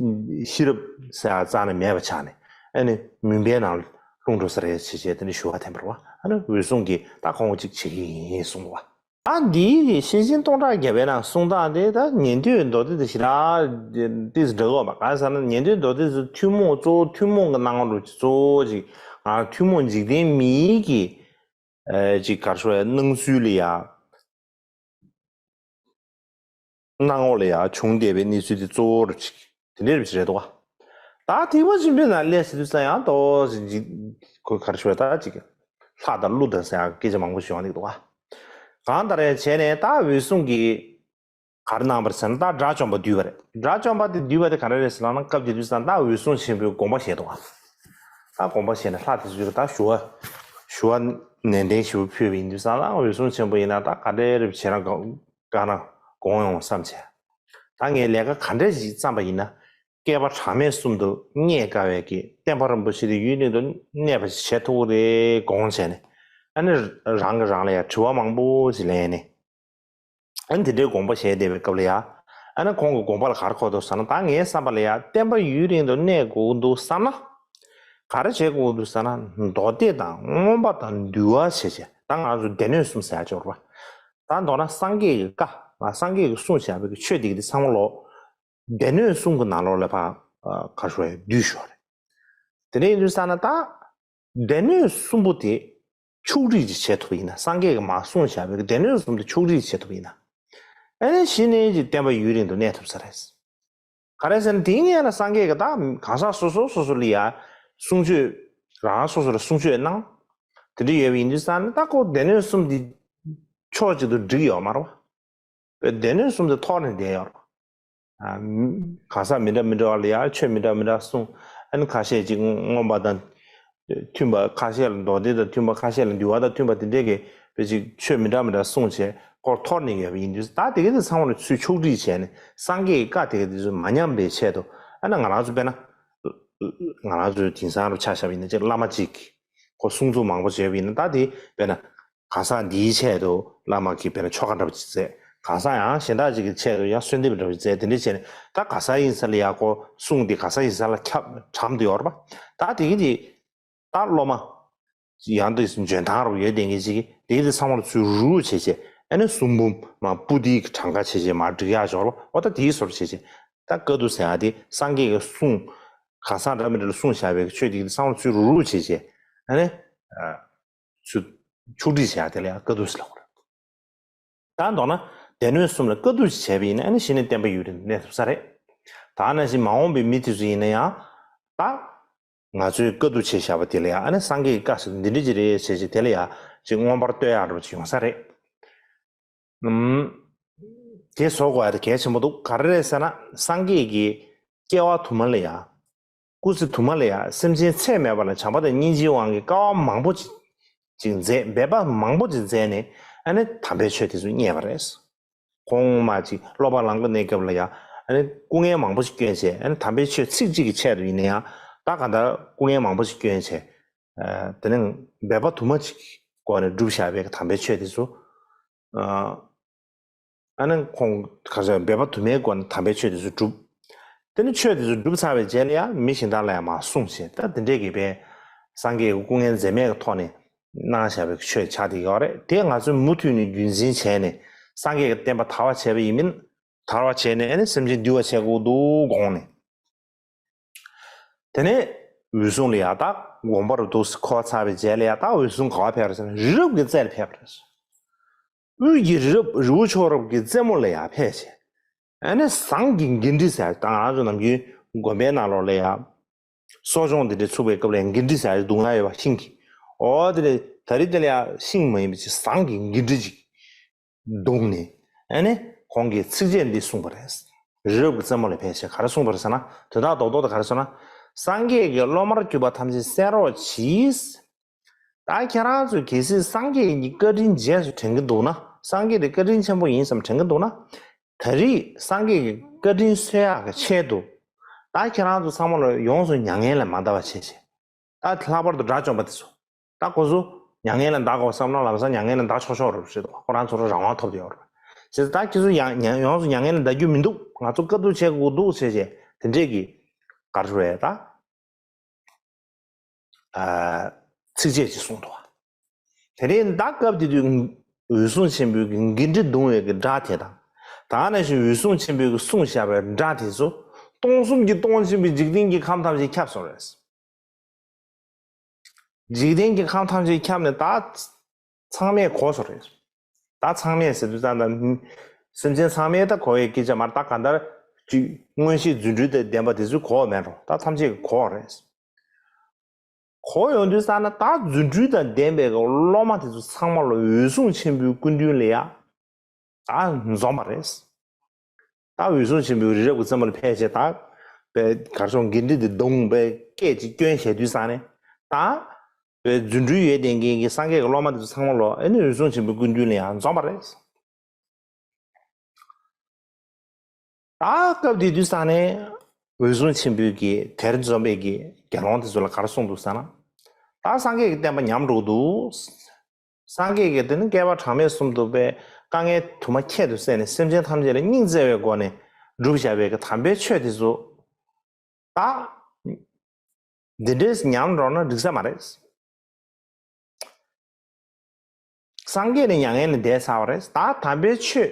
ཤེས་རབ་ཟེར་ཡ་རྩ་ནས་མེད་པ་ཆགས་ནས་ཨ་ནི་མུན་པའི་ནང་ལྷུང་འགྲོ་ས་རེད་ཅེས་བྱས་དེ་འདྲ་ཞུ་བ་འཐེན་པ་རེད་པ། ཨ་ནི་འོད་སྲུང་གིས་ད་ཁོང་ཅིག་བྱེད་ཀྱི་ཡིན་གསུངས་པ། ཨ་འདིའི་གི་ཤེར་ཕྱིན་སྟོང་ཕྲག་བརྒྱ་པའི་ནང་གསུང་སྟངས་དེ་ད་ཉན་ཐོས་མདོ་སྡེ་དེ་ཞེ་དྲག་ཏོག་ཙམ་འདྲ་གི་ཡོད་པ། གང་ཟེར་ན་ཉན་ཐོས་མདོ་སྡེ་དེ་ཐུན་མོང་གཙོ་བོ་ཐུན་མོང་གི་སྣང་བ་རུ་གཙོ་བོ་ཅིག་ང་ཐུན་མོང་འཇིག་རྟེན་མིའི་གི་ཨ་ཅིག་ག་རེ་ཞུ་དགོས་རེད། སྣང་ཚུལ་ལ་ཡ། སྣང་ངོ་ལ་ཡང་བྱུང་བསྡད་པའི་གནས་ཚུལ་དེ་གཙོ་བོ་རུ་ཅིག་དེ་འདྲའི་རུ་ཅིག་རེད་འདུག་ག་ད་ཐེག་པ་ཆེན་པོའི་ནང་སླེབས་ཟེར་དུས་ཙང་ཡང་ཏོག་ཙམ་ཅིག་ཁོས་ག་རེ་ཞུ་དགོས་རེད། ད་ཅིག་ལྷ་དང་ཀླུ་དང་ཟེར་ཡང་སྐད་ཆ་མང་པོ་ཞིག་ཡོང་གི་འདུག་ག་གང་ལྟར་ཡང་བྱས་ནས་ད་འོད་སྲུང་གིས་ག་རེ་གནང་བ་རེད་ཟེར་ན། ད་དགྲ་བཅོམ་པ་བསྡུས་པ་རེད། དགྲ་བཅོམ་པ་དེ་བསྡུས་པ་དེ་ག་རེ་རེད་ཟེར་ལབ་ན། སྐབས་དེ་དུས་ཙང་ད་འོད་སྲུང་ཆེན་པོའི་དགོངས་པ་བཞེས་འདུག་ག་ད་དགོངས་པ་བཞེས་ནས་ལྷ་དེ་ཚོས་ད་ཞུ་བ་ཞུ་བ་ནན་ཏན་ཞེ་པོ་ཕུལ་བ་ཡིན་དུས་ཙང་ལ། འོད་སྲུང་ཆེན་པོ་ཡིན་ན་ད་ག་འདྲའི་རེ་བྱས་ན་དགའ་ན་དགོངས་ཡོང་བསམ་བྱས། ད་ངས་ལས་ཀ་ག་འདྲ་ཞིག་བརྩམས་པ་ཡིན་ན། བསྐལ་པ་གྲངས་མེད་གསུམ་དུ་རྙེད་དཀའ་བའི་གི་བསྟན་པ་རིན་པོ་ཆེ་དེ་ཡུན་རིང་དུ་གནས་པ་ཞིག་བྱེད་ཐུབ་ཀྱི་རེད་དགོངས་བྱས་ནས། ཨ་ནི་རང་གིས་རང་ལ་ཡང་དྲི་བ་མང་པོ་ཞིག་ལན་ནས། ཨ་ནི་དེ་འདྲའི་དགོངས་པ་བཞེས་བསྡད་པའི་སྐབས་ལ་ཡ། ཨ་ནི་ཁོང་གི་དགོངས་པ་ལ་ག་རེ་འཁོར་འདུག་ཟེར་ན། ད་ངའི་བསམ་པ་ལ་ཡ་བསྟན་པ་ཡུན་རིང་དུ་གནས་དགོས་འདུག་བསམ་ན། ག་རེ་བྱེད་དགོས་འདུག་ཟེར་ན། མདོ་སྡེ་དང་མངོན་པ་དང་འདུལ་བ་བྱས་བྱས། ད་ང་ཚོ་སྡེ་སྣོད་གསུམ་ཟེར་ཡ་ཅིག་ཡོད་རེད་པ། ད་མདོར་ན་སངས་རྒྱས་ཀྱི་བཀའ། སངས་རྒྱས་ཀྱིས་གསུངས་བཞག་པའི་ཆོས་འདི་གི་ཚང་མ་ལོ། སྡེ་སྣོད་གསུམ་གྱི་ནང་ལོགས་ལ་ཕར་ག་རེ་ཞུ་དགོས་རེད། བསྡུས་ཞོག་རེད། དེ་འདྲ་ཡིན་དུས་ཙང་ན་ད། སྡེ་སྣོད་གསུམ་པོ་དེ་ཕྱོགས་སྒྲིག་ཅིག་བྱེད་ཐུབ་པ་ཡིན་ན། སངས་རྒྱས་ཀྱིས་མར་གསུངས་བཞག་པའི་སྡེ་སྣོད་གསུམ་དེ་ཕྱོགས་སྒྲིག་བྱེད་ཐུབ་པ་ཡིན་ན། ཨ་ནི་གཞི་ནས་ཀྱི་བསྟན་པ་ཡུན་རིང་དུ་གནས་ཐུབ་ས་རེད། ག་རེ་ཟེར་ན། དེའི་སྔོན་ལ་སངས་རྒྱས་ཀྱིས་ད་གང་ཟག་སོ་སོ་སོ་སོ་ལ་ཡ་གསུང་ཆོས། རང་རང་སོ་སོ་ལ་གསུང་ཆོས་གནང་། དེ་འདྲ་ཡོད་པ་ཡིན་དུས་ཙང་ན། ད་ཁོ་སྡེ་སྣོད་གསུམ་དེ་ཕྱོགས་གཅིག་ཏུ་སྒྲིག་ཡོད་མ་རེད་པ། སྡེ་སྣོད་གསུམ་དེ་འཐོར་ནས་བསྡད་ཡོད་རེད། ཨ། གང་ཟག་མི་འདྲ་མི་འདྲ་བ་ལ་ཡང་ཆོས་མི་འདྲ་མི་འདྲ་གསུངས། ཨ་ནི་ཁ་ཤས་ཅིག་མངོན་པ་དང་མཐུན་པ། ཁ་ཤས་ལ་མདོ་སྡེ་དང་མཐུན་པ། ཁ་ཤས་ལ་འདུལ་བ་དང་མཐུན་པ། དེ་འདྲའི་གི་དཔེ་ཅིག་ཆོས་མི་འདྲ་མི་འདྲ་གསུངས་བྱས་ཁོ་འཐོར་ནས་ཡོད་པ་ཡིན་དུས། ད་དེ་ག་དེ་ཚང་མ་ལ་ཚུར་ཕྱོགས་སྒྲིག་བྱས་ནས། སངས་རྒྱས་ཀྱི་བཀའ་དེ་ག་དེ་ཚོ་མ་ཉམས་པའི་ཆེད་དུ། ཨ་ནི་ང་རང་ཚོ་དཔེར་ན། ང་རང་ཚོའི་དེང་སང་རུ་ཆ་བཞག་པ་ཡིན་ན། ཅིག་བླ་མ་གཅིག་གིས་ཁོ་གསུང་ཚུལ་མང་པོ་བྱས་པ་ཡིན་ན། ད་དེ་དཔེར་ན། གང་ཟག་འདིའི་ཆེད་དུ་བླ་མ་གིས་དཔེར་ན་ཆོ་ག་འདྲ་པོ་ཅིག་མཛད། གང་ཟག་ཡང་གཞན་དག་ཅིག་གི་ཆེད་དུ་ཡང་གསོལ་འདེབས་འདྲ་པོ་ཅིག་མཛད། དེ་འདྲ་བྱས་ནས་ད་གང་ཟག་ཡིན་ས་ལ་ཡ་ཁོ་གསུང་དེ་གང་ཟག་ཡིན་ས་ལ་ཁྱབ་གྲམ་དུ་ཡོད་རེད་པ། ད་དེ་གི་དེ་ད་སློབ་མ་ཡང་དེ་འཇོན་ཐང་རུ་ཡོད་དེ་ངེས་ཅིག་གིས་དེ་གི་དེ་ཚང་མ་ལ་ཚུར་རུག་བྱས་བྱས། ཨ་ནི་གསུང་འབུམ་མ་པོ་ཏི་གི་གྲངས་ཀ་བྱས་བྱས་མར་སྒྲིག་ཡག་ཞོར་བ། འོ་ད་དེའི་སོར་བྱས་བྱས། ད་བཀའ་བསྡུ་ཟེར་ཡ་དེ་སངས་རྒྱས་ཀྱི་གསུང་། གང་ཟག་འདྲ་མི་འདྲ་ལ་གསུངས་བཞག་པའི་ཆོས་དེ་གི་དེ་ཚང་མ་ལ་ཚུར་རུག་བྱས་བྱས། ཨ་ནི། ཚུར་ཕྱོགས་སྒྲིག་བྱས་ཡ་དེ་ལ་ཡང་བཀའ་བསྡུ་ཟེར་ལབ་དགོས་རེད། ད་མདོར་ན་སྡེ་སྣོད་གསུམ་ལ་བཀའ་བསྡུ་ཅིག་བྱས་པ་ཡིན་ན། ཨ་ནི་གཞི་ནས་བསྟན་པ་ཡུན་རིང་གནས་ཐུབ་ས་རེད། ད་ནང་བཞིན་མ་འོངས་པའི་མི་དེ་ཚོ་ཡིན་ན་ཡང་། ད་ང་ཚོས་བཀའ་བསྡུ་བྱས་བཞག་པ་དེ་ལ་ཡང་། ཨ་ནི་སངས་རྒྱས་ཀྱི་བཀའ་ཟེར་འདི་འདྲ་ཅིག་རེད་ཟེར་བྱས། དེ་ལ་ཡང་ཅིག་མངོན་པར་བསྟོད་ཡག་འདྲ་པོ་ཅིག་ཡོང་ས་རེད། ཨུམ། དེ་བཟོ་དགོས་ཡ་དེ་གལ་ཆེན་པོ་འདུག་ག་རེ་རེད་ཟེར་ན། སངས་རྒྱས་ཀྱིས་སྐྱེ་བ་དུ་མ་ལ་ཡ། སྐུ་ཚེ་དུ་མ་ལ་ཡ་སེམས་ཅན་ཚད་མེད་པ་ལ་བྱམས་པ་དང་སྙིང་རྗེའི་དབང་གིས་དཀའ་བ་མང་པོ་ཅིག་ཅིག་མཛད། འབད་པ་མང་པོ་ཅིག་མཛད་ནས། ཨ་ནི་དམ་པའི་ཆོས་དེ་ཚོ་བརྙེས་པ་རེད། ཁོང་མ་ཅིག་སློབ་པ་ལམ་གྱི་གནས་སྐབས་ལ་ཡ། ཨ་ནི་སྐུ་ངལ་མང་པོ་ཞིག་བསྐྱོན་བྱས། ཨ་ནི་དམ་པའི་ཆོས་ཚིག་གཅིག་གི་ཆེད་དུ་ཡིན་ན་ཡང་། ད་གང་ལྟར་སྐུ་ངལ་མང་པོ་ཞིག་བསྐྱོན་བྱས། ཨ། དེ་ནས་འབད་པ་དུ་མ་ཅིག་སྒོ་ནས་བསྒྲུབས་བཞག་པའི་དམ་པའི་ཆོས་དེ་ཚོ། ཨ། ཨ་ནི་ཁོང་ག་རེ་ཟེར། འབད་པ་དུ་མའི་སྒོ་ནས་དམ་པའི་ཆོས་དེ་ཚོ་བསྒྲུབས། དེ་ནས་ཆོས་དེ་ཚོ་བསྒྲུབས་ཚར་བའི་རྗེས་ལ་ཡང་མི་གཞན་དག་ལ་ཡང་མར་གསུངས་བྱས། ད་དེ་འདྲའི་གི་བའི་སངས་རྒྱས་ཀྱི་སྐུ་ངལ་འཛེམས་མེད་ཀྱི་ཐོག་ནས་གནང་བཞག་པའི་ཆོས་ཆགས་བསྡད་ཡོད་རེད། དེ་ང་ཚོས་མུ་མཐུད་ནས་རྒྱུན་འཛིན་བྱས་ནས། སངས་རྒྱས་ཀྱི་བསྟན་པ་དར་བ་བྱས་པ་ཡིན་མིན། དར་བ་བྱས་ནས། ཨ་ནི་སེམས་ཅན་འདུལ་བ་བྱེད་དགོས་འདུག་དགོངས་ནས། དེ་ནས་འོད་སྲུང་ལ་ཡ་ད་དགོངས་པ་རུ་འདུག་སེ་འཁོར་ཚར་བའི་རྗེས་ལ་ཡ། ད་འོད་སྲུང་ག་པར་ཕེབས་རེད་ཟེར་ན། རི་རབ་ཀྱི་རྩེ་ལ་ཕེབས་པ་རེད། དབུས་ཀྱི་རི་རབ། རི་བོ་མཆོག་རབ་ཀྱི་རྩེ་མོ་ལ་ཡ་ཕེབས་བྱས། ཨ་ནི་ཟངས་ཀྱི་འགན་འཁྲི་ཟེར། ད་ང་ཚོ་ནམ་རྒྱུན་དགོན་པའི་ནང་ལོགས་ལ་ཡ་གསོ་སྦྱོང་དེ་འདྲ་ཚུགས་པའི་སྐབས་ལ་ཡ་འགན་འཁྲི་ཟེར་སྡུག་བསྔལ་ཡོད་པ། ཤིང་གི། འོ་དེ་ལས་ད་རེས་དེ་ལ་ཡ་ཤིང་མ་ཡིན་པ་ཅིག་ཟངས་ཀྱི་འགན་འཁྲི་ཅིག་བརྡུངས་ནས། ཨ་ནི་ཁོང་གིས་ཚིགས་བཅད་འདི་གསུངས་པ་རེད། རི་རབ་ཀྱི་རྩེ་མོ་ལ་ཕེབས་བྱས་ག་རེ་གསུངས་པ་རེད་ཟེར་ན། དོན་དག་རྡོག་རྡོག་དེ་ག་རེ་ཟེར་ན། སངས་རྒྱས་ཀྱིས་སློབ་མར་གྱུར་པ་ཐམས་ཅད་གསན་རོགས་གྱིས། ད་ཁྱེད་རང་ཚོས་གལ་སྲིད་སངས་རྒྱས་ཀྱི་བཀའ་དྲིན་རྗེས་སུ་དྲན་གྱི་འདུག་ན། སངས་རྒྱས་དེ་བཀའ་དྲིན་ཆེན་པོ་ཡིན་བསམ་དྲན་གྱི་འདུག་ན། ད་རེས་སངས་རྒྱས་ཀྱི་བཀའ་དྲིན་གསོ་ཡག་གི་ཆེད་དུ། ད་ཁྱེད་རང་ཚོ་ཚང་མ་ལ་ཡོངས་སུ་མྱ་ངན་ལས་མ་འདའ་བ་བྱེད་བྱས། ད་ལྷག་པར་དུ་དགྲ་བཅོམ་པ་དེ་ཚོ། ད་ཁོ་ཚོ་མྱ་ངན་ལས་འདའ་དགོས་བསམ་ན་ལམ་སང་མྱ་ངན་ལས་འདའ་ཆོག་ཆོག་རེད་ཟེར་འདུག་ཁོ་རང་ཚོ་རང་དབང་ཐོབ་བསྡད་ཡོད་རེད། བྱས་ཙང་ད་ཁྱེད་ཚོ་ཡང་ཡང་ཡོངས་སུ་མྱ་ངན་ལས་འདའ་རྒྱུ་མི་འདུག་ང་ཚོ་བཀའ་བསྡུ་བྱེད་དགོས་འདུག་ཟེར་བྱས། དེ་འདྲས་ཀྱི་ག་རེ་རེད་ད། ཨ། ཚིགས་བཅད་ཅིག་གསུངས་འདུག་དེ་ནས་ད་སྐབས་དེ་དུས་འོད་སྲུང་ཆེན་པོའི་གི་འགན་འཁྲི་བརྡུང་བའི་གི་སྒྲ་དེ་དང་། ད་ནང་བཞིན་འོད་སྲུང་ཆེན་པོའི་གི་གསུངས་བཞག་པའི་སྒྲ་དེ་ཚོ། སྟོང་གསུམ་གྱི་སྟོང་ཆེན་པོའི་འཇིག་རྟེན་གྱི་ཁམས་ཐམས་ཅད་ཁྱབ་སོང་རེད། འཇིག་རྟེན་གྱི་ཁམས་ཐམས་ཅད་ཁྱབ་ནས་ད་ཚང་མས་གོ་སོང་རེད། ད་ཚང་མས་ཟེར་དུས་ཙང་ད་སེམས་ཅན་ཚང་མས་ད་གོ་བའི་སྐད་ཆ་མ་རེད། ད་གང་ལྟར་ཅིག་མངོན་ཤེས་རྫུ་འཕྲུལ་དང་ལྡན་པ་དེ་ཚོས་གོ་བ་མེད་འགྲོ། ད་ཐམས་ཅད་ཀྱིས་གོ་བ་རེད། གོ་ཡོང་དུས་ཙང་ན་ད་རྫུ་འཕྲུལ་དང་ལྡན་པའི་སློབ་མ་དེ་ཚོ་ཚང་མ་ལ་འོད་སྲུང་ཆེན་པོའི་སྐུ་མདུན་ལ་ཡ། ད་འཛོམས་པ་རེད། ད་འོད་སྲུང་ཆེན་པོའི་རི་རབ་ཀྱི་རྩེ་མོ་ལ་ཕེབས་བྱས། ད་པའི་གར་སོང་འགན་འཁྲི་འདི་བརྡུངས་པའི་སྐད་ཅིག་སྐྱོན་བྱས་དུས་ཙང་ནས། ད་པའི་རྫུ་འཕྲུལ་ཡོད་བསྡད་མཁན་གྱི་སངས་རྒྱས་ཀྱི་སློབ་མ་འདི་ཚོ་ཚང་མ་ལོ། ཨ་ནི་འོད་སྲུང་ཆེན་པོའི་སྐུ་མདུན་ལ་ཡང་འཛོམས་པ་རེད། ད་སྐབས་དེ་དུས་ས་ནས་འོད་སྲུང་ཆེན་པོས་ཀྱི་དེར་འཛོམས་པའི་གི་དགེ་སློང་དེ་ཚོ་ལ་ག་རེ་གསུངས་འདུག་ཟེར་ན། ད་སངས་རྒྱས་ཀྱི་བསྟན་པ་ཉམས་འགྲོ་གི་འདུག། སངས་རྒྱས་ཀྱིས་དེ་ནི་བསྐལ་པ་གྲངས་མེད་གསུམ་དུ་པའི་དཀའ་ངལ་དུ་མ་ཁྱད་དུ་བསད་ནས་སེམས་ཅན་ཐམས་ཅད་ལ་སྙིང་བརྩེ་བའི་སྒོ་ནས་བསྒྲུབས་བཞག་པའི་གི་དམ་པའི་ཆོས་དེ་ཚོ། ད། འདི་འདྲས་ཉམས་འགྲོ་ན་འགྲིག་ས་མ་རེད། སངས་རྒྱས་ནི་མྱ་ངན་ལས་འདས་ཚར་བ་རེད། ད་དམ་པའི་ཆོས་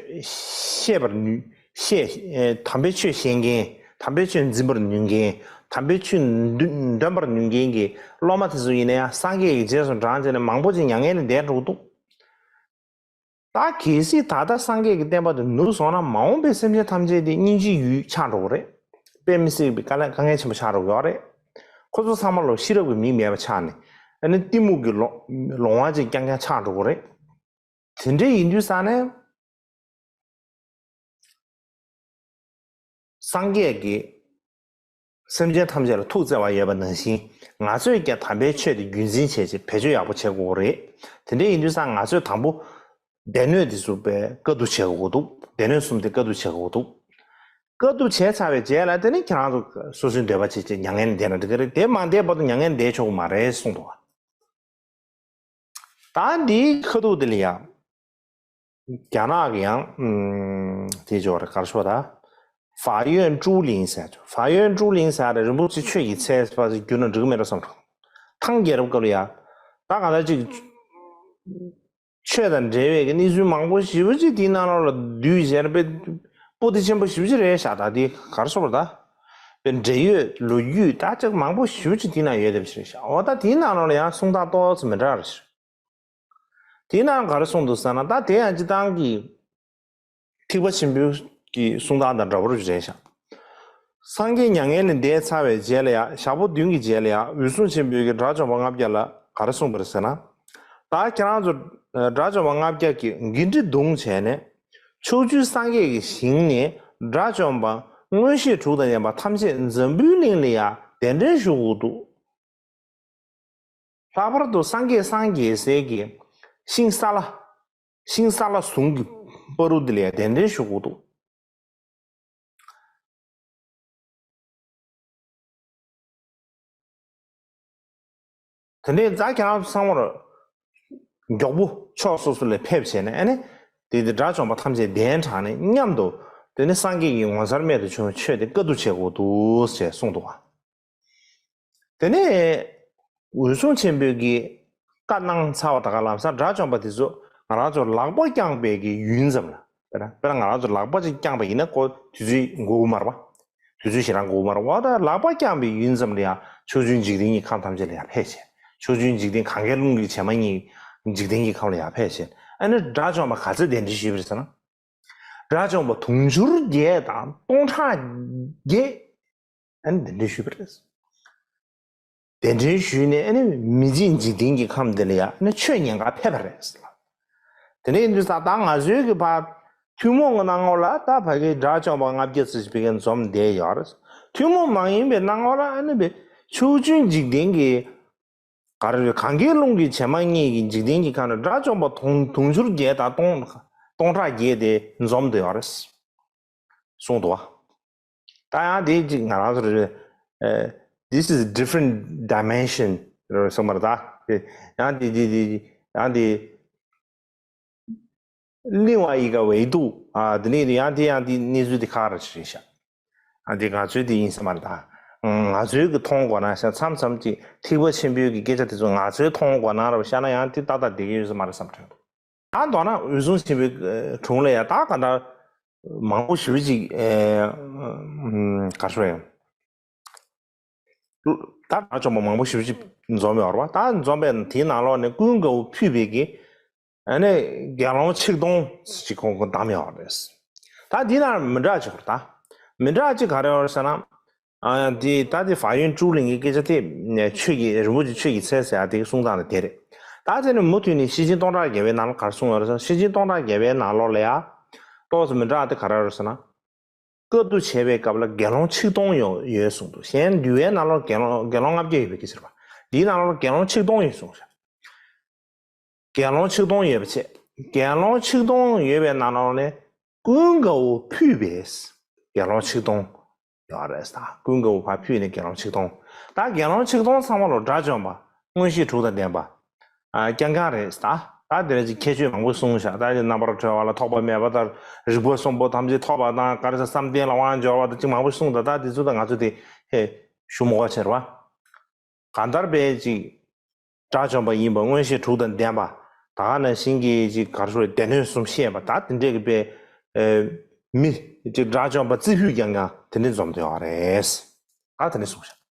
ཤེས་པར་ནུས། ཤེས། ཨེ། དམ་པའི་ཆོས་ཤེས་མཁན། དམ་པའི་ཆོས་འཛིན་པར་ནུས་མཁན། དམ་པའི་ཆོས་འདོན་འདོན་པར་ནུས་མཁན་གྱི་སློབ་མ་དེ་ཚོ་ཡིན་ན་ཡང་སངས་རྒྱས་ཀྱི་རྗེས་སུ་འབྲངས་བྱས་ནས་མང་པོ་ཅིག་མྱ་ངན་ལས་འདས་འགྲོ་གི་འདུག། ད་གལ་སྲིད་ད་ལྟ་སངས་རྒྱས་ཀྱི་བསྟན་པ་དེ་ནུབ་སོང་ན་མ་འོངས་པའི་སེམས་ཅན་ཐམས་ཅད་དེ་སྙིང་རྗེའི་ཡུལ་ཆགས་འགྲོ་གི་རེད། དཔེ་མི་སྲིད་པའི་དཀའ་ལས་དཀའ་ངལ་ཆེན་པོ་ཆགས་འགྲོ་གི་ཡོད་རེད། ཁོ་ཚོ་ཚང་མ་ལོ་ཤེས་རབ་ཀྱི་མིག་མེད་པ་ཆགས་ནས་ཨ་ནི་གཏི་མུག་གི་ལོང་ལོང་བ་ཅིག་རྐྱང་རྐྱང་ཆགས་འགྲོ་གི་རེད། དེ་འདྲ་ཡིན་དུས་ས་ནས། སངས་རྒྱས་ཀྱིས་སེམས་ཅན་ཐམས་ཅད་ལ་ཐུགས་བརྩེ་བ་ཡོད་པ་ནང་བཞིན་ང་ཚོས་ཀྱང་དམ་པའི་ཆོས་དེ་རྒྱུན་འཛིན་བྱས་ཅིག་བེད་སྤྱོད་ཡག་པོ་བྱེད་དགོས་རེད། དེ་འདྲ་ཡིན་དུས་ཙང་ང་ཚོས་དང་པོ་སྡེ་སྣོད་དེ་ཚོ་པའི་བཀའ་བསྡུ་བྱེད་དགོས་འདུག། སྡེ་སྣོད་གསུམ་དེ་བཀའ་བསྡུ་བྱེད་དགོས་འདུག། བཀའ་བསྡུ་བྱས་ཚར་བའི་རྗེས་ལ་དེ་ནི་ཁྱེད་རང་ཚོ་སོ་སོའི་འདོད་པ་བྱེད་ཅིག་མྱ་ངན་ལས་འདས་ན་འགྲིག་གི་རེད། དེ་མ་འདས་བར་དུ་མྱ་ངན་ལས་འདས་ཆོག་གི་མ་རེད་གསུངས་འདུག། ད་འདིའི་ཁ་ཐུག་དེ་ལ་ཡང་རྒྱ་ནག་གི་ཡང་ཨུམ། དེ་ཅོག་རེ་གར་ཤོག་ད། ཧྥ་ཡོན་ཀྲུའུ་ལིང་ཟེར་ཅོག། ཧྥ་ཡོན་ཀྲུའུ་ལིང་ཟེར་རེ་རིན་པོ་ཆེ་ཆོས་ཀྱི་ཚལ་ཟེར་བ་ཞིག་བསྒྱུར་ན་འགྲིག་གི་མེད་འགྲོ་བསམ་འགྲོ། ཐང་རྒྱལ་རབས་སྐབས་ལ་ཡ། ད་གང་ལྟར་ཅིག་ཆོས་དང་འབྲེལ་བའི་གི་གནས་ཚུལ་མང་པོ་ཞེ་པོ་ཅིག་དེའི་ནང་ལོགས་ལ་བསྡུས་བྱས་ན་དཔེ་པོ་ཏི་ཆེན་པོ་ཞེ་པོ་ཅིག་རེད་ཤག། ད་དེ་གར་ཤོག་ད། དཔེ་འབྲེལ་ཡོད་ལོ་རྒྱུས་ད་ཅིག་མང་པོ་ཞེ་པོ་ཅིག་དེའི་ནང་ཡོད་བསྡད་པ་ཞིག་རེད་ཤག། འོ་ད་དེའི་ནང་ལོགས་ལ་ཡང་གསུང་སྟངས་ཏོག་ཙམ་མི་འདྲ་རེད་ཤག། དེའི་ནང་ག་རེ་གསུངས་འདུག་ཟེར་ན། ད་དེ་ཡང་སྤྱིར་བཏང་གི་ཐེག་པ་ཆེན་པོའི་གི་གསུང་སྟངས་དང་འདྲ་པོ་རེད་ཤག། སངས་རྒྱས་མྱ་ངན་ལས་འདས་ཚར་བའི་རྗེས་ལ་ཡང་ཞག་པོ་བདུན་གྱི་རྗེས་ལ་ཡང་འོད་སྲུང་ཆེན་པོས་ཀྱི་དགྲ་བཅོམ་པ་ལྔ་བརྒྱ་ལ་ག་རེ་གསུངས་པ་རེད་ཟེར་ན། ད་ཁྱེད་རང་ཚོ་དགྲ་བཅོམ་པ་ལྔ་བརྒྱ་གི་འགན་འཁྲི་བརྡུངས་བྱས་ནས་ཕྱོགས་བཅུའི་སངས་རྒྱས་ཀྱི་ཞིང་ནས་དགྲ་བཅོམ་པ་མངོན་ཤེས་དྲུག་དང་ལྡན་པ་ཐམས་ཅད་འཛམ་བུའི་གླིང་ལ་ཡང་གདན་འདྲེན་ཞུ་དགོས་འདུག། ལྷག་པར་དུ་སངས་རྒྱས་སངས་རྒྱས་སའི་གི་ཤིང་ས་ལ། ཤིང་ས་ལ་ཟུང་གི་བར་དུ་དེ་ལ་གདན་འདྲེན་ཞུ་དགོས་འདུག། དེ་ནས་རྫ་ཁྱེད་རང་ཚང་མར་མགྱོགས་པོ་ཕྱོགས་སོ་སོ་ལ་ཕེབས་བྱས་ནས་ཨ་ནི་དེ་དེ་དགྲ་བཅོམ་པ་ཐམས་ཅད་གདན་དྲངས་ནས་མཉམ་དུ་དེ་ནི་སངས་རྒྱས་ཀྱི་ངོ་མཚར་རྨད་དུ་བྱུང་བའི་ཆོས་དེ་བཀའ་བསྡུ་བྱེད་དགོས་འདུག་ཅེས་གསུངས་འདུག་བ། དེ་ནས་འོད་སྲུང་ཆེན་པོས་ཀྱིས་བཀའ་གནང་ཚར་བ་ད་ག་ལམ་སང་དགྲ་བཅོམ་པ་དེ་ཚོ་ང་རང་ཚོ་ལག་པ་བརྐྱངས་པའི་གི་ཡུན་ཙམ་ལ། དཔེར་ན་དཔེར་ན་ང་རང་ཚོ་ལག་པ་ཅིག་བརྐྱངས་པ་ཡིན་ན་ཁོ་དུས་ཚོད་འགོར་གི་མ་རེད་པ། དུས་ཚོད་ཞེ་དྲག་འགོར་གི་མ་རེད་པ། ད་ལག་པ་བརྐྱངས་པའི་ཡུན་ཙམ་ལ་ཡང་ཕྱོགས་བཅུའི་འཇིག་རྟེན་གྱི་ཁམས་ཐམས་ཅད་ལ་ཡང་ཕེབས་བྱས། ཕྱོགས་བཅུའི་འཇིག་རྟེན་གང་གཱའི་ཀླུང་གི་བྱེ་མ་སྙེད་འཇིག་རྟེན་གྱི་ཁམས་ལ་ཡང་ཕེབས་བྱས། ཨ་ནི་དགྲ་བཅོམ་པ་ག་ཚོད་གདན་འདྲེན་ཞུས་པ་རེད་ཟེར་ན། དགྲ་བཅོམ་པ་དུང་ཕྱུར་བརྒྱད་དང་སྟོང་ཕྲག་བརྒྱད། ཨ་ནི་གདན་འདྲེན་ཞུས་པ་རེད། གདན་འདྲེན་ཞུས་ནས་ཨ་ནི་མི་མཇེད་འཇིག་རྟེན་གྱི་ཁམས་འདི་ལ་ཡང་ཨ་ནི་ཆོས་ཉན་གར་ཕེབས་པ་རེད་ཟེར་ལ། དེ་ནས་ཡིན་དུས་ཙང་ད་ང་ཚོའི་གི་ཕར་ཐུན་མོང་གི་སྣང་ངོ་ལ་ད་ཕ་གི་དགྲ་བཅོམ་པ་ལྔ་བརྒྱ་ཙམ་ཞིག་ཕ་གི་འཛོམས་བསྡད་ཡོད་རེད། ཐུན་མོང་མ་ཡིན་པའི་སྣང་ངོ་ལ་ཨ་ནི་བའི་ཕྱོགས་བཅུའི་འཇིག་རྟེན་གྱི་ག་རེ་རེད། གང་གཱའི་ཀླུང་གི་བྱེ་མ་སྙེད་ཀྱི་འཇིག་རྟེན་གྱི་ཁམས་ན་དགྲ་བཅོམ་པ་དུང་དུང་ཕྱུར་བརྒྱད་དང་སྟོང་སྟོང་ཕྲག་བརྒྱད་དེ་འཛོམས་བསྡད་ཡོད་རེད་གསུངས་འདུག་བ། ད་ཡང་དེ་ཅིག་ང་རང་ཚོར་ཨ། This is different dimension རེད་གསུངས་པ་རེད་ད། ཡང་དེ་དེ་དེ་ཡང་དེ་另外一个维度ཨ། དེ་ནས་ཡང་དེ་ཡང་དེ་གནས་ཚུལ་དེ་ཁག་རེ་ཞིག་རེད་ཤག། ཨ། དེ་ང་ཚོའི་དེ་ཡིན་ས་མ་རེད་ད། ང་ཚོའི་གི་མཐོང་དགོས་ན་ཤག་མཚམས་མཚམས་ཀྱི་ཐེག་པ་ཆེན་པོའི་གི་སྐད་ཆ་དེ་ཚོ་ང་ཚོའི་མཐོང་དགོས་ན་ར་བཤད་ན་ཡང་དེ་ཏག་ཏག་བསྡད་ཀྱི་ཡོད་ས་མ་རེད་བསམ་དྲན་འདུག། ད་མདོར་ན་འོད་སྲུང་ཆེན་པོའི་དྲུང་ལ་ཡང་ད་ག་འདྲ་མང་པོ་ཞེ་པོ་ཅིག་ཨེ། ག་རེ་ཞུ་དགོས་རེད། ད་དགྲ་བཅོམ་པ་མང་པོ་ཞེ་པོ་ཅིག་འཛོམས་ཡོད་རེད་བ། ད་འཛོམས་པའི་དེའི་ནང་ལོགས་ནས་ཀུན་དགའ་བོ་ཕུད་པའི་གི་ཨ་ནི་དགེ་སློང་ཆིག་སྟོང་ཅིག་ཁོང་ཁོང་བདམས་ཡོད་རེད། ད་འདི་ནང་མི་འདྲ་ཅིག་ཡོད་རེད་ད། མི་འདྲ་ཅིག་ག་རེ་ཡོད་རེད་ཟེར་ན། ཨ། འདི་ད་འདི་ཧྥ་ཡོན་ཀྲུའུ་ལིང་གི་སྐད་ཆ་དེ་ཆོས་ཀྱི་རིན་པོ་ཆེ་ཆོས་ཀྱི་ཚལ་ཟེར་ཡ་དེ་གསུང་སྟངས་ལ་དེ་རེད། ད་དེ་ནི་མུ་མཐུད་ནས་ཤེར་ཕྱིན་སྟོང་ཕྲག་བརྒྱ་པའི་ནང་ལ་ག་རེ་གསུངས་ཡོད་རེད་ཟེར་ན། ཤེར་ཕྱིན་སྟོང་ཕྲག་བརྒྱ་པའི་ནང་ལོགས་ལ་ཡ་ཏོག་ཙམ་མི་འདྲ་བ་དེ་ག་རེ་ཡོད་རེད་ཟེར་ན། བཀའ་བསྡུ་བྱས་པའི་སྐབས་ལ་དགེ་སློང་ཆིག་སྟོང་ཡོད་ཡོད་གསུངས་འདུག། གཞན་འདུལ་བའི་ནང་ལོགས་དགེ་སློང་དགེ་སློང་ལྔ་བརྒྱ་ཡོད་པའི་སྐད་ཆ་རེད་པ། འདིའི་ནང་ལོགས་དགེ་སློང་ཆིག་སྟོང་ཡོད་གསུངས་ཤག། དགེ་སློང་ཆིག་སྟོང་ཡོད་པ་བྱས། དགེ་སློང་ཆིག་སྟོང་ཡོད་པའི་ནང་ལོགས་ནས་ཀུན་དགའ་བོ་ཕུད་པས། དགེ་སློང་ཆིག་སྟོང་ཡོད་རེད་ད། ཀུན་དགའ་བོ་ཕར་ཕུད་ནས་དགེ་སློང་ཆིག་སྟོང་། ད་དགེ་སློང་ཆིག་སྟོང་ཚང་མ་ལོ་དགྲ་བཅོམ་པ་མངོན་ཤེས་དྲུག་དང་ལྡན་པ་ཨ་རྐྱང་རྐྱང་རེད་ད། ད་དེ་རེད་ཅིག་ཁྱད་ཆོས་མང་པོ་གསུངས་ཤག་ད་ཅིག་རྣམ་པར་གྲོལ་བ་ལ་ཐོགས་པ་མེད་པ་དང་རིག་པ་གསུམ་པོ་ཐམས་ཅད་ཐོབ་པ་དང་ག་རེ་ཟེར་བསམ་གཏན་ལ་དབང་འབྱོར་བ་དང་ཅིག་མང་པོ་གསུངས་ད། ད་དེ་ཚོ་ད་ང་ཚོ་དེ་ཧེ་ཞུ་མི་དགོས་ཕྱིར་བ། གང་ལྟར་པས་ཅིག་དགྲ་བཅོམ་པ་ཡིན་པ་མངོན་ཤེས་དྲུག་དང་ལྡན་པ། ད་ག་ནང་བཞིན་གྱི་ཅིག་ག་རེ་ཞུ་རེད། སྡེ་སྣོད་གསུམ་ཤེས་པ་ད་དེ་འདྲས་ཀྱི་པའི་ཨེ་མི་ཅིག་དགྲ་བཅོམ་པ་རྩི་ཕུད་རྐྱང་རྐྱང་དེ་འདྲས་འཛོམས་བསྡད་ཡོད་རེད། ད་དེ་འདྲས་གསུངས་ཤག